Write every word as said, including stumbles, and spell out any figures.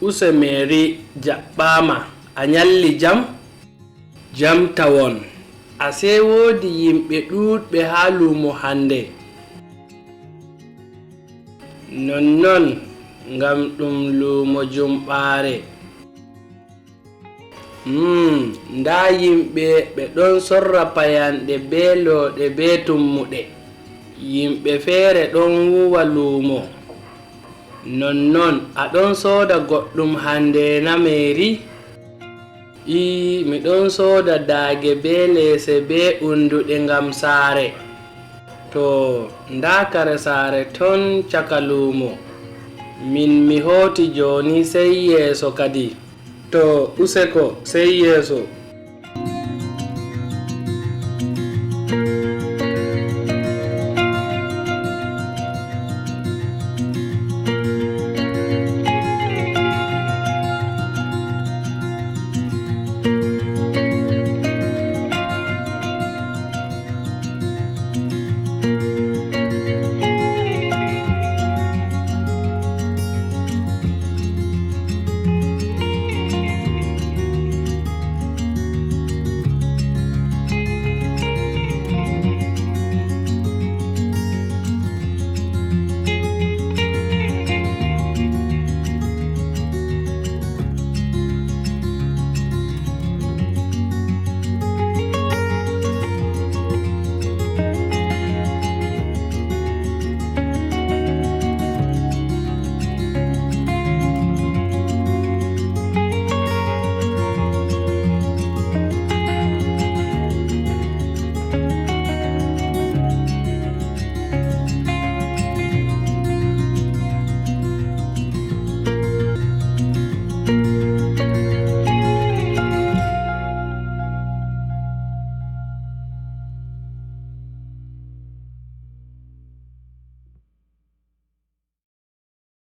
Use Mary, jaɓɓaama. A ñalli jam? Jam tawon. Asee woodi yimɓe ɗuuɗɓe haa luumo hannde. Nonnon, ngam ɗum luumo jumɓaare. Hmm, ndaa yimɓe ɓe ɗon sorra payanɗe bee looɗe bee tummuɗe. Yimɓe feere ɗon wuuwa luumo. Nonnon, a ɗon sooda goɗɗum hannde na, Mary? Ii, mi ɗon sooda daage bee leese bee unnduɗe ngam saare. To, ndaa kare saare ton caka luumo. Min mi hooti jooni, sey yeeso kadi. To, useko, sey yeeso.